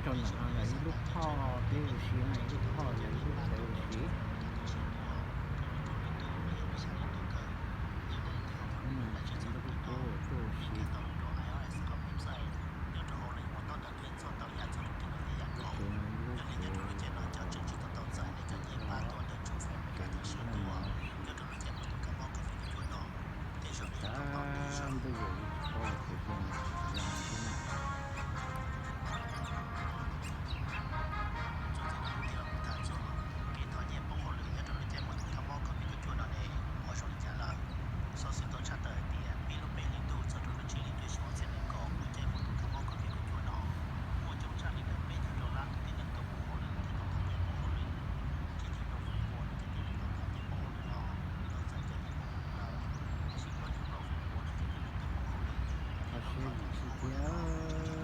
Rau ntawm no yog ib lub phoj peb ua si na, ib lub phoj yog ib lub peb ua si. Lub peb tuaj ua si. Lub tsev no ib lub tsev. Lub no ua si. Tab ntuj yuav ib qho ces zoo zoo xwb na. Txoj kev thov nyiaj poob hauj lwm nyob rau lub caij muaj tus kab mob covid kaum cuaj no ne, ho zoo li cas lawm? Xov xwm tau tshaj tawm hais tias pib lub peb hlis ntuj txog rau lub tsib hlis ntuj xyoo ob txhiab nees nkaum, lub caij muaj tus kab mob covid kaum cuaj no, muaj coob tshaj li ntawm peb caug rau lab tus tib neeg tuaj poob hauj lwm thiab tau thov nyiaj poob hauj lwm. Ces tib neeg tuaj foom kua no ces tib neeg tau thov nyiaj poob hauj lwm no, tau txais cov nyiaj poob hauj lwm lawm. Tiam sis koj yuav los foom kua no ces tib neeg tuaj poob hauj lwm thiab tau thov nyiaj poob hauj lwm no.